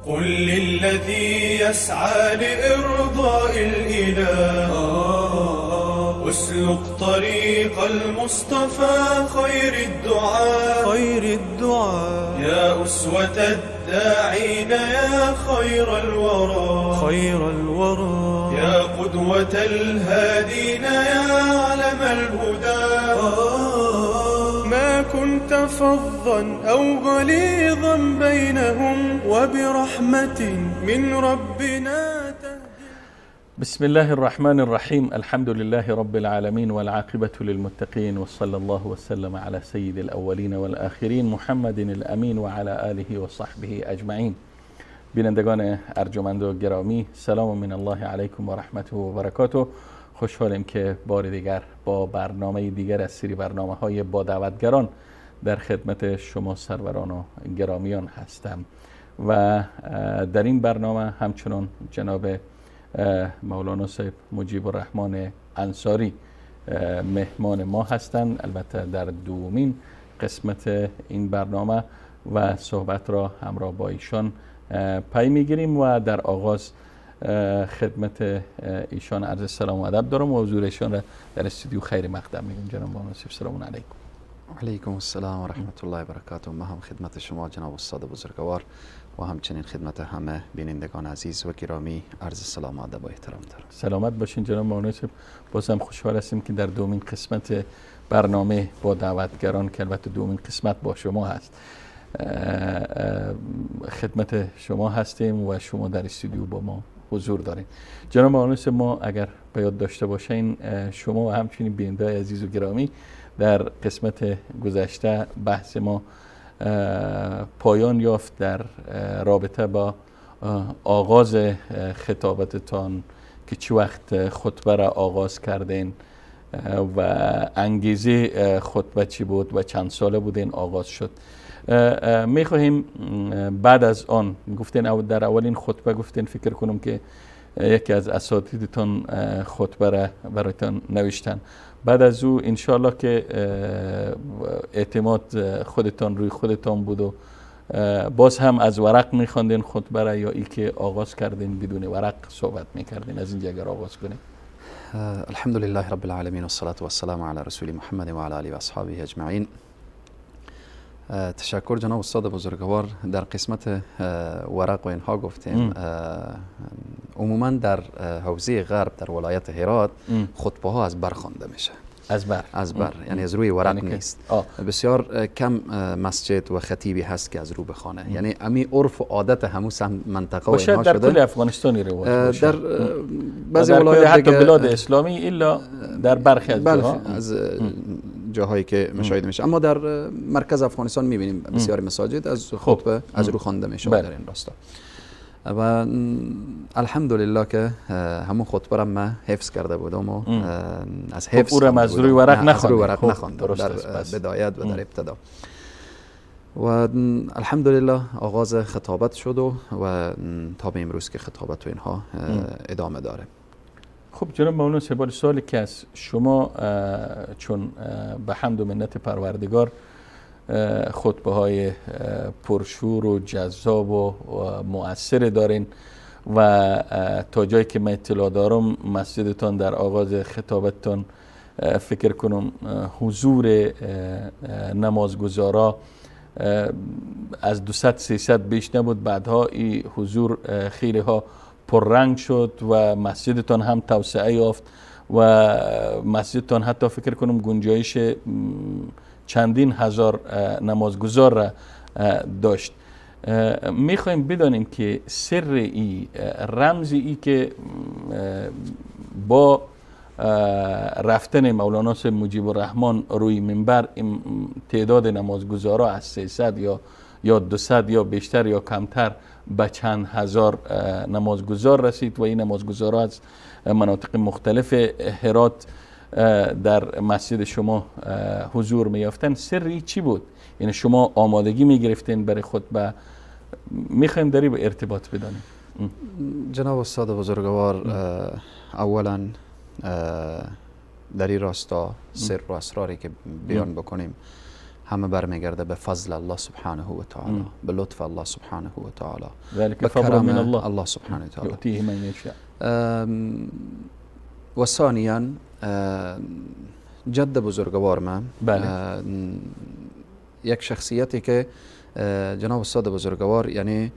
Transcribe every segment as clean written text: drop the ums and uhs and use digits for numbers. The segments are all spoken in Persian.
قل للذي يسعى لإرضاء الإله اسلك طريق المصطفى خير الدعاء خير الدعاء يا أسوة الداعين يا خير الورى خير الورى يا قدوة الهادين يا علم الهدى ما كنت فظا أو غليظا بينهم وبرحمة من ربنا. بسم الله الرحمن الرحيم. الحمد لله رب العالمين، والعاقبة للمتقين، وصلى الله وسلم على سيد الأولين والآخرين محمد الأمین وعلى آله وصحبه اجمعین. بینندگان ارجمند و گرامی، سلام من الله علیکم و رحمته و برکاته. خوشحالیم که بار دیگر با برنامه دیگر از سری برنامه های با دعوتگران در خدمت شما سروران و گرامیان هستم و در این برنامه همچنان جناب مولانا صاحب مجیب الرحمن انصاری مهمان ما هستند، البته در دومین قسمت این برنامه و صحبت را همراه با ایشان پی میگیریم و در آغاز خدمت ایشان عرض سلام و ادب دارم و حضور ایشان را در استودیو خیر مقدم میگم. جناب مولانا صاحب سلام علیکم. علیکم السلام و رحمت الله و برکاته. ما هم خدمت شما جناب استاد بزرگوار و همچنین خدمت همه بینندگان عزیز و گرامی عرض سلام و ادب و احترام دارم. سلامت باشین جناب مولانا صاحب. بازم خوشحال هستیم که در دومین قسمت برنامه با دعوتگران که البته دومین قسمت با شما هست خدمت شما هستیم و شما در استودیو با ما حضور داریم. جناب مولانا صاحب، ما اگر به یاد داشته باشین شما و همچنین بینندگان عزیز و گرامی در قسمت گذشته بحث ما پایان یافت در رابطه با آغاز خطابتتان که چه وقت خطبه را آغاز کردین و انگیزه خطبه چی بود و چند ساله بودین آغاز شد. میخواهیم بعد از آن گفتین در اولین خطبه گفتین فکر کنم که یکی از اساتیدتان خطبه را برایتان نوشتن. بعد از او انشالله که اعتماد خودتان روی خودتان بود و باز هم از ورق میخواندین خطبه را یا ای که آغاز کردین بدون ورق صحبت میکردین؟ از اینجا اگر آغاز کنیم. الحمد لله رب العالمین والصلاة والسلام علی رسول محمد و علی آله و اصحابه اجمعین. تشکر جناب استاد بزرگوار. در قسمت ورق و اینها گفتیم عموما در حوزه غرب در ولایت هرات خطبه ها از بر خوانده میشه. از بر یعنی از روی ورق نیست. بسیار کم مسجد و خطیبی هست که از رو بخوانه. یعنی امی عرف و عادت همون منطقه و اینها شده. در کل افغانستان رواج در بعضی ولایات حتی بلاد اسلامی الا در برخی از جاها از جاهایی که مشاهده میشه، اما در مرکز افغانستان میبینیم بسیار مساجد از خطبه از رو خوانده میشه در این راستا و الحمدلله که همون خطبه را من حفظ کرده بودم و از حفظ او را از روی ورق نخواندم در بدایت و در ابتدا و الحمدلله آغاز خطابت شد و تا به امروز که خطابت و اینها ادامه داره. خب جناب مولانا صاحب، سوالی که از شما چون به حمد و منت پروردگار خطبه های پرشور و جذاب و مؤثر دارین و تا جایی که من اطلاع دارم مسجدتان در آغاز خطابتتان فکر کنم حضور نمازگزارا از 200-300 بیش نبود. بعدها این حضور خیلی ها پررنگ شد و مسجدتان هم توسعه یافت و مسجدتان حتی فکر کنم گنجایش چندین هزار نمازگزار را داشت. میخوایم بدانیم که سر ای، رمز ای که با رفتن مولانا صاحب مجیب الرحمن روی منبر تعداد نمازگزارا از 300 یا 200 یا بیشتر یا کمتر به چند هزار نمازگزار رسید و این نمازگزارا از مناطق مختلف هرات در مسجد شما حضور میافتن. سری چی بود؟ یعنی شما آمادگی میگرفتین برای خطبه؟ میخوایم داری به ارتباط بدانیم. جناب استاد بزرگوار، اولا در این راستا سر و اسراری که بیان بکنیم همه برمیگرده به فضل الله سبحانه و تعالی، به لطف الله سبحانه و تعالی، ذلك فضل من الله، الله سبحانه و تعالی یؤتیه من یشاء. و ثانیا جد بزرگوار من، بله، یک شخصیتی که جناب استاد بزرگوار یعنی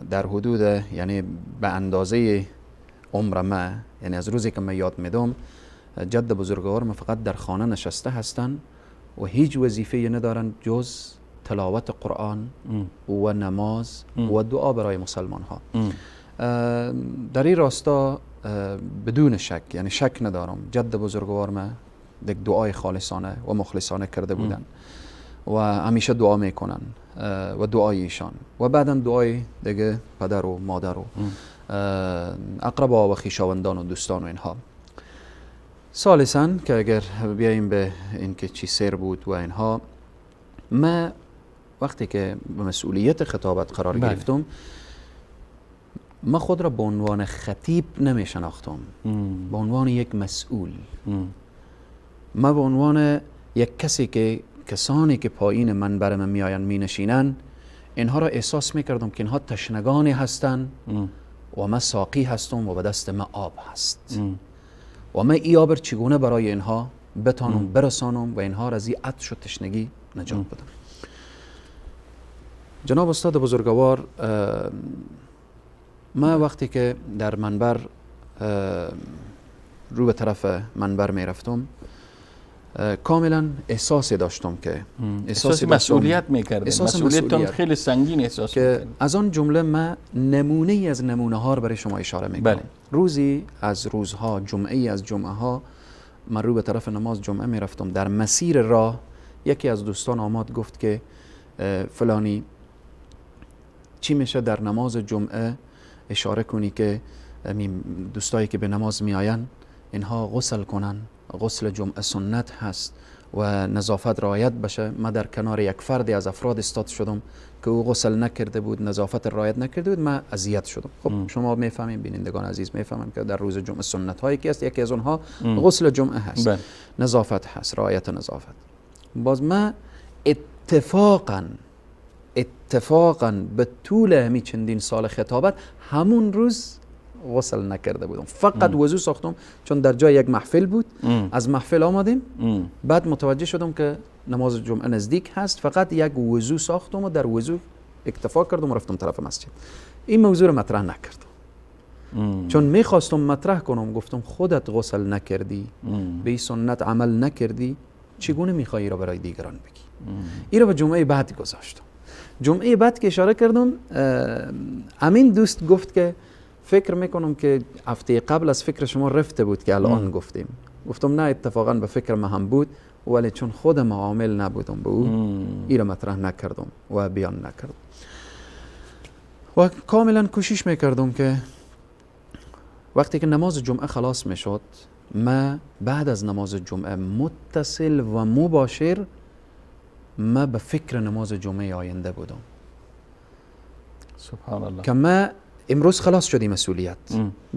در حدود، یعنی به اندازه عمر ما، یعنی از روزی که من یاد میدم، جد بزرگوار ما فقط در خانه نشسته هستند و هیچ وظیفه ندارن جز تلاوت قرآن و نماز و دعا برای مسلمان ها. در این راستا بدون شک، یعنی شک ندارم، جد بزرگوار ما یک دعای خالصانه و مخلصانه کرده بودن و همیشه دعا میکنن و دعای ایشان و بعدا دعای دیگه پدر و مادر و اقربا و خویشاوندان و دوستان و اینها. ثالثا که اگر بیاییم به اینکه چی سر بود و اینها، ما وقتی که به مسئولیت خطابت قرار گرفتم، ما خود را به عنوان خطیب نمی شناختم، به عنوان یک مسئول، ما به عنوان یک کسی که کسانی که پایین منبر من میآیند می نشینن، اینها را احساس می کردم که اینها تشنگانی هستند و من ساقی هستم و به دست من آب هست و من ای آب چگونه برای اینها بتانم برسانم و اینها را از این عطش و تشنگی نجات بدم. جناب استاد بزرگوار، من وقتی که در منبر رو به طرف منبر می رفتم، کاملا احساسی داشتم که احساس مسئولیت میکردم، مسئولیتتون خیلی سنگین احساس که از آن جمله من نمونه ای از نمونه ها رو برای شما اشاره میکنم. بله. روزی از روزها، جمعه ای از جمعه ها، من رو به طرف نماز جمعه میرفتم. در مسیر راه یکی از دوستان آمد گفت که فلانی چی میشه در نماز جمعه اشاره کنی که دوستایی که به نماز میآیند اینها غسل کنن، غسل جمعه سنت هست و نظافت رعایت بشه. من در کنار یک فردی از افراد استاد شدم که او غسل نکرده بود، نظافت رعایت نکرده بود، من اذیت شدم. خب شما میفهمین، بینندگان عزیز میفهمن که در روز جمعه سنت هایی که است، یکی از اونها غسل جمعه هست، نظافت هست، رعایت نظافت. باز من اتفاقا به طول همی چندین سال خطابت همون روز غسل نکرده بودم، فقط وضو ساختم، چون در جای یک محفل بود. از محفل آمدیم، بعد متوجه شدم که نماز جمعه نزدیک هست، فقط یک وضو ساختم و در وضو اکتفا کردم و رفتم طرف مسجد. این موضوع رو مطرح نکردم، چون میخواستم مطرح کنم، گفتم خودت غسل نکردی، به این سنت عمل نکردی، چگونه میخوایی را برای دیگران بگی؟ این رو به جمعه بعد گذاشتم. جمعه بعد که اشاره کردم، امین دوست گفت که فکر میکنم که هفته قبل از فکر شما رفته بود که الان گفتیم. گفتم نه، اتفاقا به فکر ما هم بود، ولی چون خودم عامل نبودم به او، این را مطرح نکردم و بیان نکردم و کاملا کوشش میکردم که وقتی که نماز جمعه خلاص میشد، ما بعد از نماز جمعه متصل و مباشر ما به فکر نماز جمعه آینده بودم. سبحان الله. که ما امروز خلاص شدیم مسئولیت،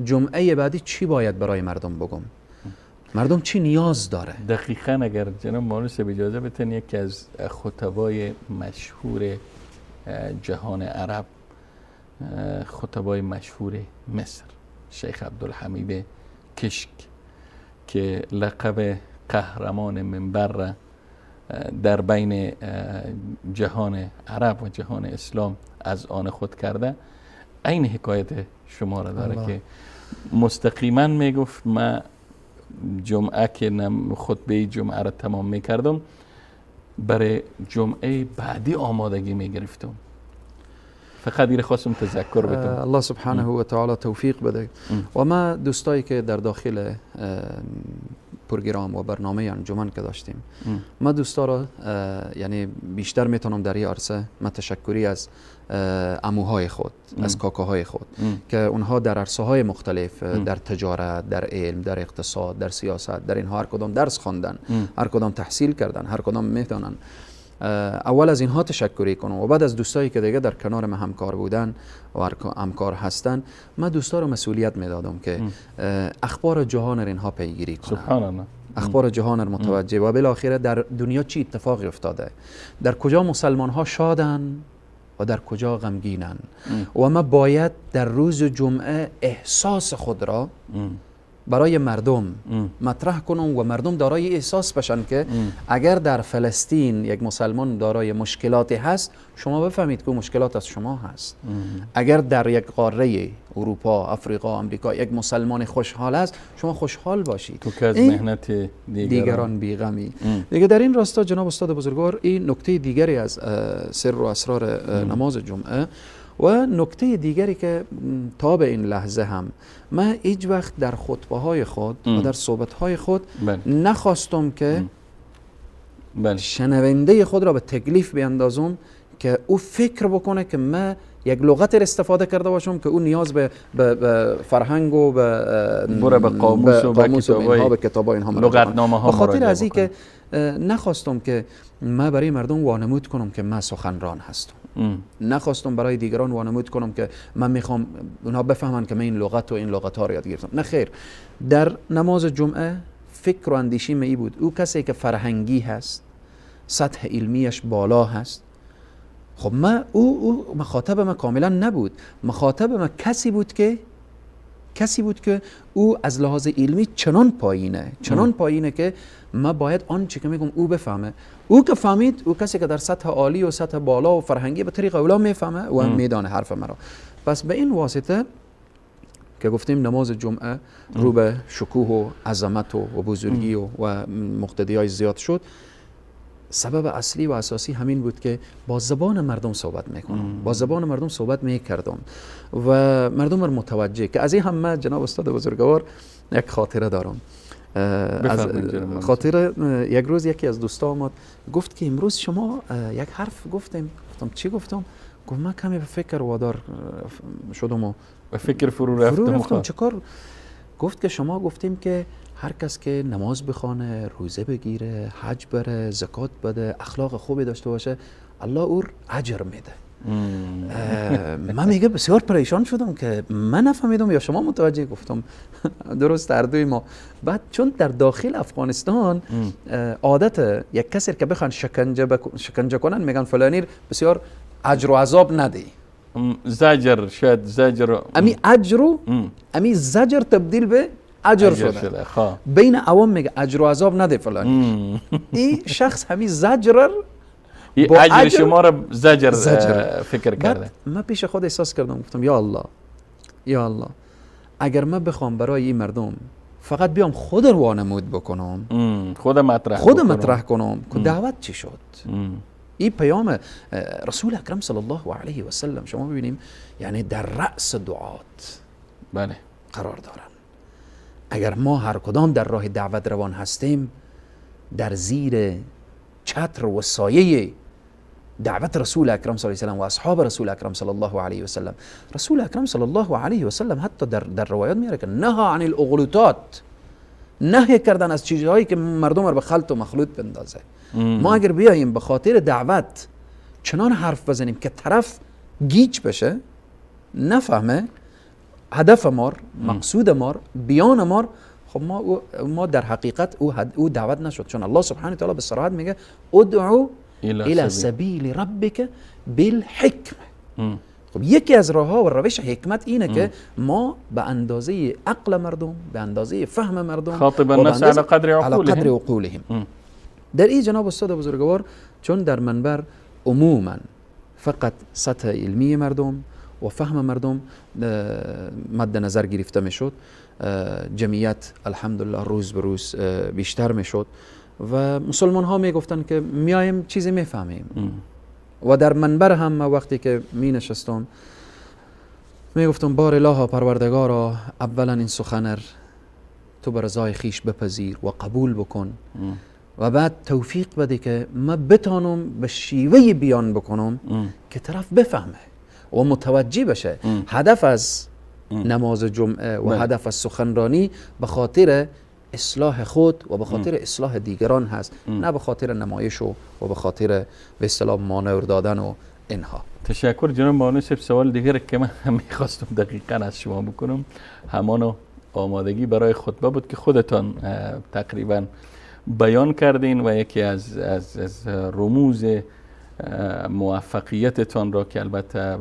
جمعه بعدی چی باید برای مردم بگم؟ مردم چی نیاز داره؟ دقیقاً اگر جناب مانوس اجازه بتن، یکی از خطبای مشهور جهان عرب، خطبای مشهور مصر، شیخ عبدالحمید کشک که لقب قهرمان منبر در بین جهان عرب و جهان اسلام از آن خود کرده، این حکایت شما را داره که مستقیما میگفت من جمعه که خطبه جمعه را تمام میکردم، برای جمعه بعدی آمادگی میگرفتم. فقط این خواستم تذکر بدم. الله سبحانه و تعالی توفیق بده. و ما دوستایی که در داخل پروگرام و برنامه انجمن که داشتیم، ما دوستا را یعنی بیشتر میتونم در این عرصه ما تشکری از عموهای خود، از کاکاهای خود که اونها در عرصه های مختلف، در تجارت، در علم، در اقتصاد، در سیاست، در اینها هر کدام درس خواندن، هر کدام تحصیل کردن، هر کدام میتونن. اول از اینها تشکری کنم و بعد از دوستایی که دیگه در کنار ما همکار بودن و همکار هستن، ما دوستا رو مسئولیت میدادم که اخبار جهان رو اینها پیگیری کنن. سبحان الله. اخبار جهان را متوجه و بالاخره در دنیا چی اتفاقی افتاده، در کجا مسلمان ها شادن و در کجا غمگینن. و ما باید در روز جمعه احساس خود را برای مردم مطرح کنم و مردم دارای احساس بشن که اگر در فلسطین یک مسلمان دارای مشکلاتی هست، شما بفهمید که مشکلات از شما هست. اگر در یک قاره اروپا، افریقا، آمریکا یک مسلمان خوشحال است، شما خوشحال باشید. تو که از محنت دیگران بیغمی. دیگه در این راستا جناب استاد بزرگوار، این نکته دیگری از سر و اسرار نماز جمعه و نکته دیگری که تا به این لحظه هم من هیچ وقت در خطبه های خود و در صحبت های خود نخواستم که شنونده خود را به تکلیف بیندازم که او فکر بکنه که من یک لغت را استفاده کرده باشم که او نیاز به فرهنگ و به قاموس و اینها، به کتابای اینها لغتنامه ها به خاطر از این که نخواستم که من برای مردم وانمود کنم که من سخنران هستم. نخواستم برای دیگران وانمود کنم که من میخوام اونها بفهمن که من این لغت و این لغت ها رو یاد گرفتم. نه خیر، در نماز جمعه فکر و اندیشه ای بود او کسی که فرهنگی هست، سطح علمیش بالا هست. خب من او مخاطب من کاملا نبود. مخاطب من کسی بود که او از لحاظ علمی چنان پایینه، چنان پایینه که من باید آنچه که میگم او بفهمه. او که فهمید، او کسی که در سطح عالی و سطح بالا و فرهنگی به طریق اولا میفهمه و میدانه حرف مرا. پس به این واسطه که گفتیم نماز جمعه رو به شکوه و عظمت و بزرگی و مقتدیای زیاد شد، سبب اصلی و اساسی همین بود که با زبان مردم صحبت میکنم، با زبان مردم صحبت میکردم و مردم رو متوجه که از این هم من جناب استاد بزرگوار یک خاطره دارم. از خاطره یک روز یکی از دوستا آمد گفت که امروز شما یک حرف گفتیم. گفتم چی گفتم؟ گفت من کمی به فکر وادار شدم و به فکر فرو رفتم. چه کار؟ گفت که شما گفتیم که هر کس که نماز بخوانه، روزه بگیره، حج بره، زکات بده، اخلاق خوبی داشته باشه، الله او اجر میده. من میگه بسیار پریشان شدم که من نفهمیدم یا شما متوجه. گفتم درست، هر دوی ما. بعد چون در داخل افغانستان عادت یک کسی که بخوان شکنجه کنن میگن فلانی بسیار اجر و عذاب ندی، زجر، شاید زجر، امی اجر و امی زجر تبدیل به اجر شده. بین عوام میگه اجر و عذاب نده فلانی. این شخص همین زجر با اجر شما را زجر فکر کرده. من پیش خود احساس کردم، گفتم یا الله، یا الله، اگر من بخوام برای این مردم فقط بیام خود رو وانمود بکنم، خود مطرح کنم که دعوت چی شد؟ این پیام رسول اکرم صلی الله علیه و سلم شما ببینیم، یعنی در رأس دعات بله قرار دارن. اگر ما هر کدام در راه دعوت روان هستیم، در زیر چتر و سایه دعوت رسول اکرم صلی الله علیه و سلم و اصحاب رسول اکرم صلی الله علیه و سلم. رسول اکرم صلی الله علیه و سلم حتی در روایات میاره که نهى عن الاغلوطات، نهی کردن از چیزهایی که مردم رو به خلط و مخلوط بندازه. ما اگر بیاییم به خاطر دعوت چنان حرف بزنیم که طرف گیج بشه، نفهمه هدف ما، مقصود ما، بیان ما، خب ما در حقیقت او دعوت نشد. چون الله سبحانه وتعالی به صراحت میگه ادعو الى سبیل ربک بالحکمه. خب یکی از راه‌ها و روش حکمت اینه که ما به اندازه عقل مردم، به اندازه فهم مردم، خاطب الناس على قدر عقولهم. در این جناب استاد بزرگوار، چون در منبر عموما فقط سطح علمی مردم و فهم مردم مد نظر گرفته میشد، جمعیت الحمدلله روز به روز بیشتر میشد و مسلمان ها میگفتن که میایم چیزی میفهمیم. و در منبر هم وقتی که می نشستم میگفتم بار الها پروردگارا، اولا این سخنر تو به رضای خیش بپذیر و قبول بکن و بعد توفیق بده که من بتانم به شیوه بیان بکنم که طرف بفهمه و متوجه بشه. هدف از نماز جمعه و هدف از سخنرانی به خاطر اصلاح خود و به خاطر اصلاح دیگران هست، نه به خاطر نمایش و به خاطر به اصطلاح مانور دادن و اینها. تشکر جناب مانوسف. سوال دیگر که من میخواستم دقیقا از شما بکنم همانو آمادگی برای خطبه بود که خودتان تقریبا بیان کردین و یکی از از رموز موفقیتتان را که البته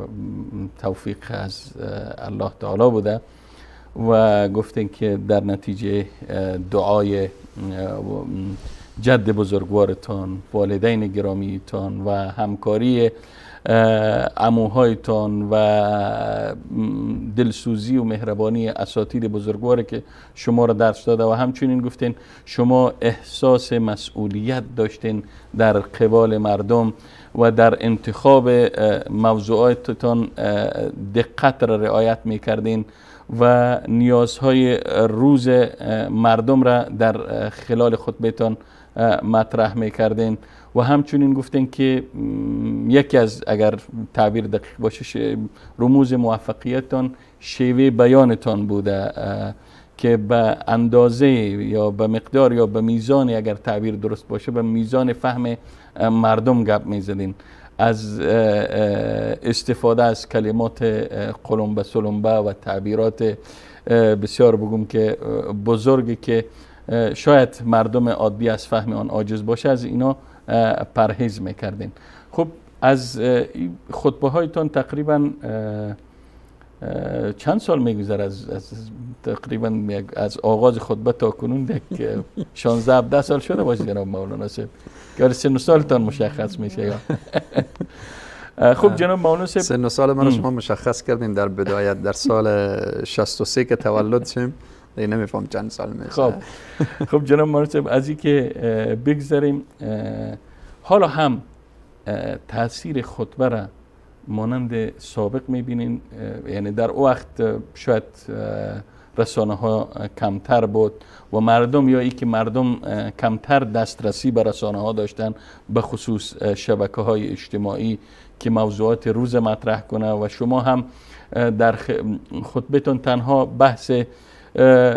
توفیق از الله تعالی بوده و گفتین که در نتیجه دعای جد بزرگوارتان، والدین گرامیتان و همکاری عموهایتان و دلسوزی و مهربانی اساتید بزرگواری که شما را درس داده و همچنین گفتین شما احساس مسئولیت داشتین در قبال مردم و در انتخاب موضوعاتتان دقت را رعایت میکردین و نیازهای روز مردم را در خلال خطبهتان مطرح میکردین و همچنین گفتین که یکی از، اگر تعبیر دقیق باشه، رموز موفقیتتان شیوه بیانتان بوده که به اندازه یا به مقدار یا به میزان، اگر تعبیر درست باشه، به میزان فهم مردم گپ میزدین. از استفاده از کلمات قلمبه سلمبه و تعبیرات بسیار بگم که بزرگی که شاید مردم عادی از فهم آن عاجز باشه، از اینا پرهیز میکردین. خب از خطبه هایتان تقریبا چند سال میگذره؟ از تقریبا از آغاز خطبه تا کنون یک 16-17 سال شده باشه جناب مولانا صاحب، که سن سالتان مشخص میشه. خب جناب مولانا صاحب، سن سال من شما مشخص کردین در بدایت، در سال 63 که تولد شیم، نمیفهم چند سال میشه. خب جناب مولانا صاحب، از اینکه بگذاریم، حالا هم تاثیر خطبه را مانند سابق میبینین؟ یعنی در او وقت شاید رسانه ها کمتر بود و مردم، یا ای که مردم کمتر دسترسی به رسانه ها داشتن، به خصوص شبکه های اجتماعی که موضوعات روز مطرح کنه و شما هم در خطبهتون تنها بحث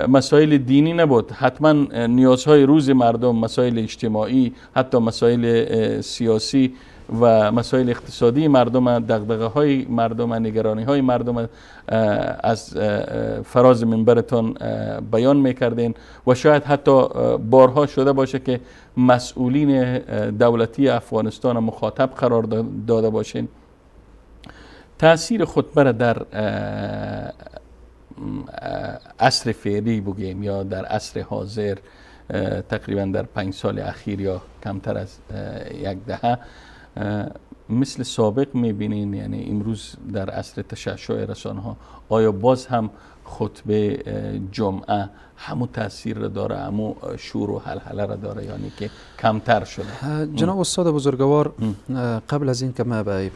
مسائل دینی نبود، حتما نیازهای روز مردم، مسائل اجتماعی، حتی مسائل سیاسی و مسائل اقتصادی مردم، دغدغه های مردم، نگرانی های مردم از فراز منبرتان بیان میکردین و شاید حتی بارها شده باشه که مسئولین دولتی افغانستان مخاطب قرار داده باشین. تاثیر خطبه را در عصر فعلی بگیم یا در عصر حاضر، تقریبا در 5 سال اخیر یا کمتر از یک دهه، مثل سابق میبینین؟ یعنی امروز در عصر تشعشع رسانه ها آیا باز هم خطبه جمعه همون تاثیر را داره، همون شور و هلهله را داره، یعنی که کمتر شده؟ جناب استاد بزرگوار، قبل از این که من به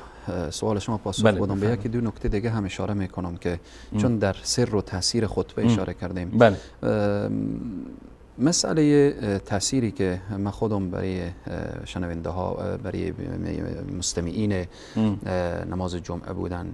سوال شما پاسخ بدم، به یکی دو نکته دیگه هم اشاره میکنم که چون در سر و تاثیر خطبه اشاره کردیم. بله. مسئله تأثیری که من خودم برای شنونده ها، برای مستمعین نماز جمعه بودن،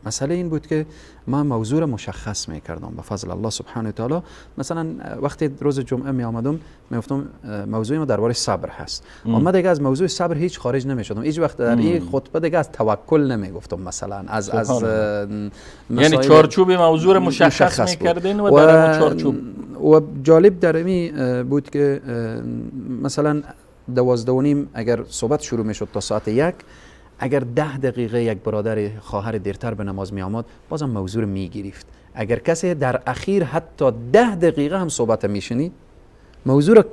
مسئله این بود که من موضوع را مشخص میکردم به فضل الله سبحانه و تعالی. مثلا وقتی روز جمعه می آمدم می گفتم موضوع ما درباره صبر هست و من دیگه از موضوع صبر هیچ خارج نمیشدم. هیچ وقت در این خطبه دیگه از توکل نمیگفتم، مثلا از یعنی چارچوب موضوع را مشخص میکردین و در چارچوب. و جالب در این بود که مثلا 12:30 اگر صحبت شروع میشد تا ساعت 1، اگر 10 دقیقه یک برادر خواهر دیرتر به نماز می آمد بازم موضوع می گرفت. اگر کسی در اخیر حتی 10 دقیقه هم صحبت می شنید موضوع را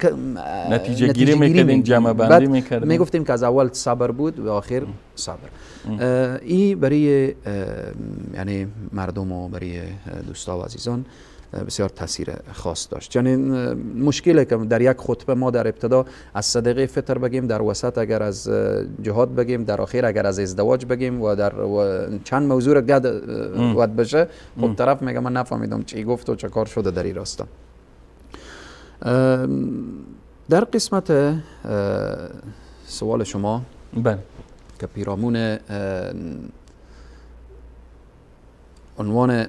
نتیجه گیری میکردین، جمع بندی میکردین، می گفتیم که از اول صبر بود و آخر صبر. این برای یعنی مردم و برای دوستا و عزیزان بسیار تاثیر خاص داشت. یعنی مشکله که در یک خطبه ما در ابتدا از صدقه فطر بگیم، در وسط اگر از جهاد بگیم، در آخر اگر از ازدواج بگیم و در چند موضوع را گد ود بشه، خب طرف میگه من نفهمیدم چی گفت و چه کار شده در این راستا. در قسمت سوال شما بله که پیرامون عنوان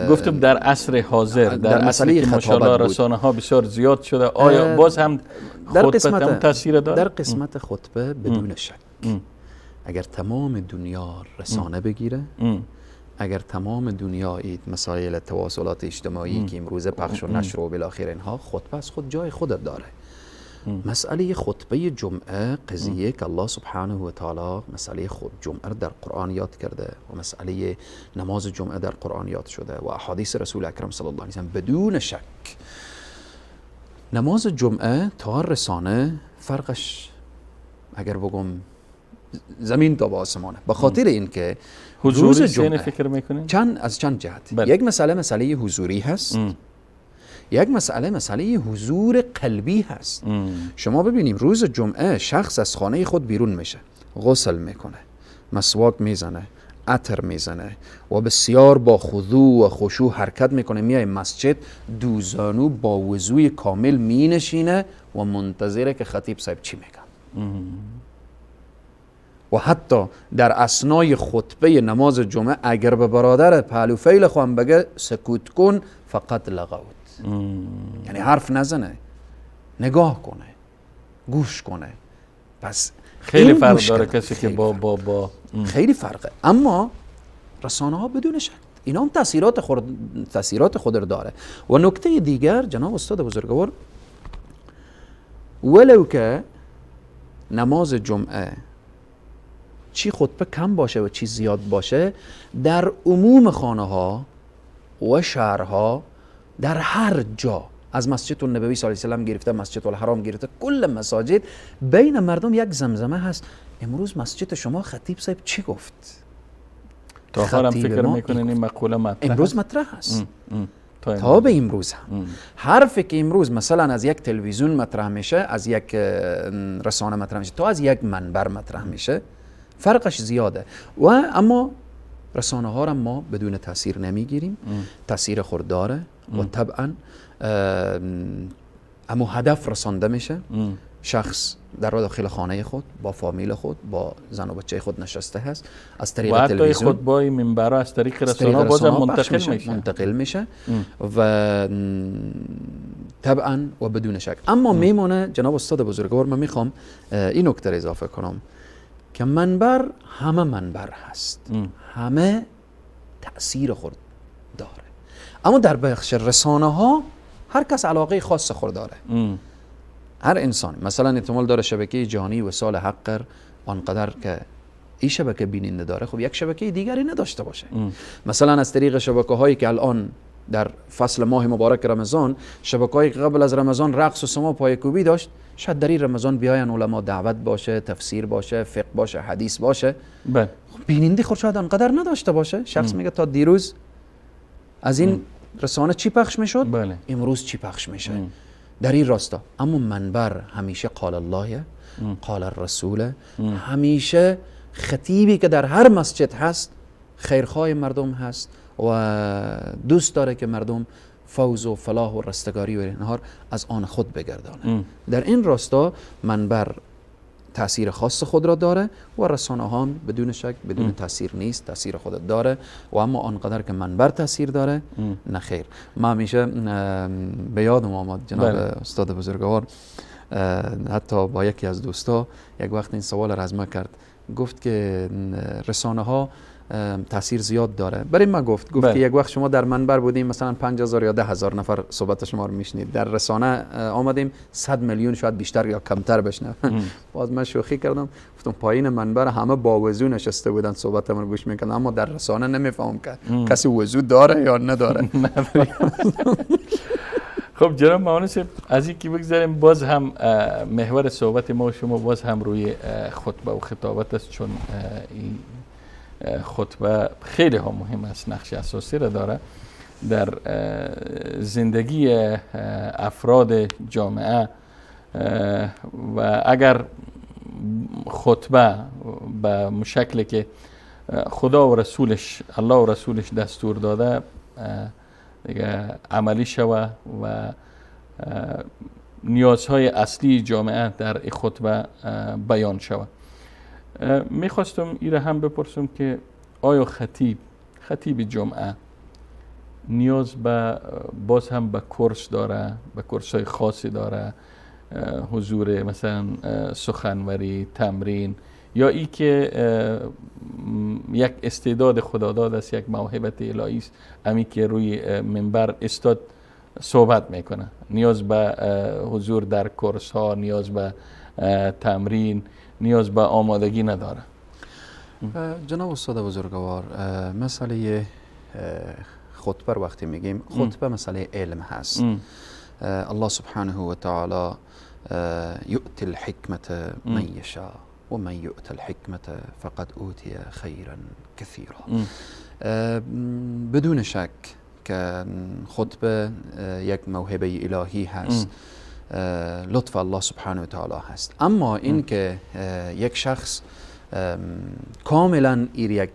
گفتم در عصر حاضر، در عصری که ماشاءالله رسانه ها بسیار زیاد شده، آیا باز هم خطبه هم تاثیر داره؟ در قسمت خطبه بدون شک اگر تمام دنیا رسانه بگیره، اگر تمام دنیا اید مسائل تواصلات اجتماعی که امروزه پخش و نشر و بالاخره اینها، خطبه از خود جای خود داره. مسئله خطبه جمعه قضیه که الله سبحانه و تعالی مسئله خود جمعه در قرآن یاد کرده و مسئله نماز جمعه در قرآن یاد شده و احادیث رسول اکرم صلی الله علیه و سلم، بدون شک نماز جمعه تا رسانه فرقش اگر بگم زمین تا با آسمانه، به خاطر اینکه حضوری جمعه فکر میکنین چند از چند جهت. بله. یک مسئله حضوری هست، یک مسئله حضور قلبی هست. شما ببینیم روز جمعه شخص از خانه خود بیرون میشه، غسل میکنه، مسواک میزنه، عطر میزنه و بسیار با خضوع و خشوع حرکت میکنه، میای مسجد، دو زانو با وضوع کامل مینشینه و منتظره که خطیب صاحب چی میگه. و حتی در اثنای خطبه نماز جمعه اگر به برادر پهلو فیل خواهم بگه سکوت کن، فقط لغوت، یعنی حرف نزنه، نگاه کنه، گوش کنه. پس خیلی فرق داره کسی که با با با خیلی فرقه. اما رسانه ها بدون شک اینا هم تاثیرات خود رو داره. و نکته دیگر جناب استاد بزرگوار، ولو که نماز جمعه چی خطبه کم باشه و چی زیاد باشه، در عموم خانه ها و شهرها، در هر جا، از مسجد النبوی صلی الله علیه و سلم گرفته، مسجد الحرام گرفته، کل مساجد، بین مردم یک زمزمه هست. امروز مسجد شما خطیب صاحب چی گفت؟ تا حالا فکر میکنین این مقوله مطرح امروز مطرح است. تا به امروز هم حرفی که امروز مثلا از یک تلویزیون مطرح میشه، از یک رسانه مطرح میشه، تا از یک منبر مطرح میشه، فرقش زیاده. و اما رسانه ها را ما بدون تاثیر نمیگیریم، تاثیر خود داره و طبعا اما هدف رسانده میشه. شخص در داخل خانه خود با فامیل خود با زن و بچه خود نشسته هست، از طریق تلویزیون، خطبه منبر از طریق رسانه بازم منتقل میشه و طبعا و بدون شک. اما میمونه جناب استاد بزرگوار، من میخوام این نکته اضافه کنم که منبر همه منبر هست، همه تأثیر خود داره، اما در بخش رسانه ها هر کس علاقه خاص خود داره. هر انسان مثلا احتمال داره شبکه جهانی وصال حق آنقدر که این شبکه بیننده داره، خب یک شبکه دیگری نداشته باشه. مثلا از طریق شبکه هایی که الان در فصل ماه مبارک رمضان، شبکه‌ای که قبل از رمضان رقص و سما پایکوبی داشت، شاید در این رمضان بیاین علما دعوت باشه، تفسیر باشه، فقه باشه، حدیث باشه. بله. خب بیننده خود شاید آنقدر نداشته باشه. شخص میگه تا دیروز از این رسانه چی پخش میشد، بله، امروز چی پخش میشه. در این راستا. اما منبر همیشه قال الله، قال الرسول، همیشه خطیبی که در هر مسجد هست خیرخواه مردم هست و دوست داره که مردم فوز و فلاح و رستگاری و اینها از آن خود بگردانه. در این راستا منبر تاثیر خاص خود را داره و رسانه ها بدون شک بدون تاثیر نیست، تاثیر خود داره و اما آنقدر که منبر تاثیر داره نه خیر. ما همیشه به یادم آمد جناب استاد بزرگوار، حتی با یکی از دوستا یک وقت این سوال را از ما کرد، گفت که رسانه ها تاثیر زیاد داره. برای ما گفت که یک وقت شما در منبر بودیم مثلا 5000 یا 10000 نفر صحبت شما رو میشنید، در رسانه آمدیم 100 میلیون شاید بیشتر یا کمتر بشنو. باز من شوخی کردم گفتم پایین منبر همه با وضو نشسته بودن صحبت ما رو گوش میکردن، اما در رسانه نمیفهمم که کسی وضو داره یا نداره. خب جناب مهندس، از اینکه بگذاریم باز هم محور صحبت ما و شما باز هم روی خطبه و خطابت است، چون این خطبه خیلی ها مهم است، نقش اساسی را داره در زندگی افراد جامعه و اگر خطبه به شکلی که خدا و رسولش، الله و رسولش دستور داده دیگه عملی شوه و نیازهای اصلی جامعه در خطبه بیان شوه. میخواستم این را هم بپرسم که آیا خطیب جمعه نیاز به باز هم به کورس داره، به کورس های خاصی داره، حضور مثلا سخنوری، تمرین، یا ای که یک استعداد خداداد است، یک موهبت الهی است، امی که روی منبر استاد صحبت میکنه، نیاز به حضور در کورس ها، نیاز به تمرین، نیاز به آمادگی نداره؟ جناب استاد بزرگوار، مسئله خطبه وقتی میگیم خطبه مسئله علم هست. الله سبحانه و تعالی یؤتی الحکمة من یشاء و من یؤت الحکمة فقد اوتی خیرا کثیرا. بدون شک که خطبه یک موهبه الهی هست، لطف الله سبحانه و تعالی هست. اما این که یک شخص کاملا ایر یک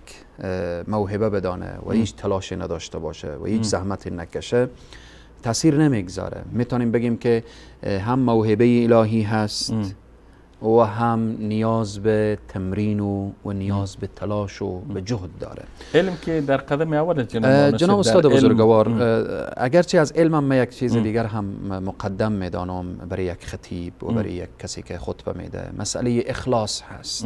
موهبه بدانه و هیچ تلاشی نداشته باشه و هیچ زحمتی نکشه، تاثیر نمیگذاره. میتونیم بگیم که هم موهبه الهی هست و هم نیاز به تمرین و نیاز به تلاش و به جهد داره. علم که در قدم اول جناب استاد بزرگوار، اگرچه از علم هم یک چیز دیگر هم مقدم میدانم برای یک خطیب و برای یک کسی که خطبه میده، مسئله اخلاص هست.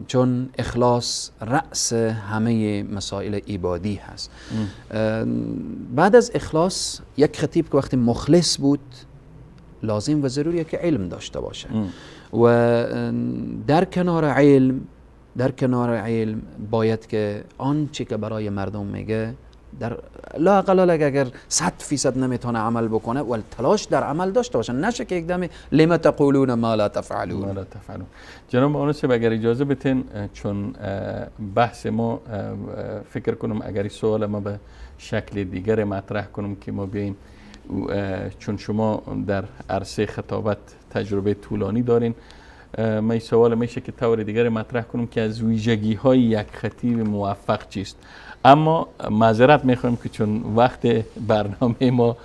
چون اخلاص رأس همه مسائل عبادی هست. بعد از اخلاص یک خطیب که وقتی مخلص بود لازم و ضروریه که علم داشته باشه و در کنار علم باید که آنچه که برای مردم میگه در لااقل اگر 100% نمیتونه عمل بکنه ولی تلاش در عمل داشته باشه، نشه که یک دم لما تقولون ما لا تفعلون. ما لا تفعلون. جناب آنوسب اگر اجازه بتین، چون بحث ما فکر کنم اگر این سوال ما به شکل دیگر مطرح کنم که ما بیاییم، چون شما در عرصه خطابت تجربه طولانی دارین، من سوال میشه که طور دیگر مطرح کنم که از ویژگی های یک خطیب موفق چیست. اما معذرت میخوایم که چون وقت برنامه ما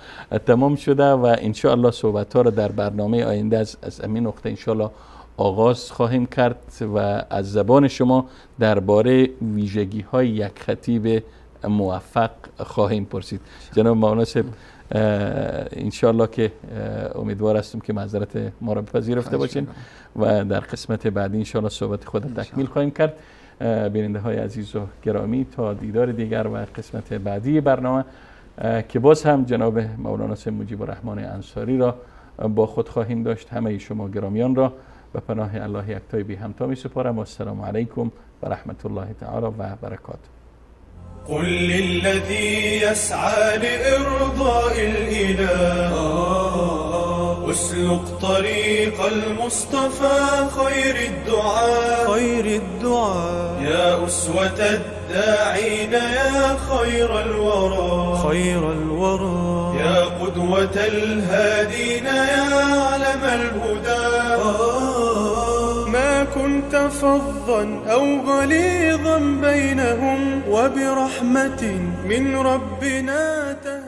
تمام شده و انشاءالله صحبت ها رو در برنامه آینده از همین نقطه انشاءالله آغاز خواهیم کرد و از زبان شما درباره ویژگی های یک خطیب موفق خواهیم پرسید. جناب مناسب، انشاءالله که امیدوار هستم که معذرت ما را پذیرفته باشین و در قسمت بعدی انشاءالله صحبت خود تکمیل خواهیم کرد. بیننده های عزیز و گرامی، تا دیدار دیگر و قسمت بعدی برنامه که باز هم جناب مولانا سید مجیب الرحمن انصاری را با خود خواهیم داشت، همه شما گرامیان را به پناه الله یکتای بی همتا می سپارم. و السلام علیکم و رحمت الله تعالی و برکاته. قل للذي يسعى لإرضاء الإله اسلك طريق المصطفى خير الدعاء خير الدعاء يا أسوة الداعين يا خير الورى خير الورى يا قدوة الهادين يا علم الهدى ما كنت فظا أو غليظا بينهم وبرحمة من ربنا تهدى.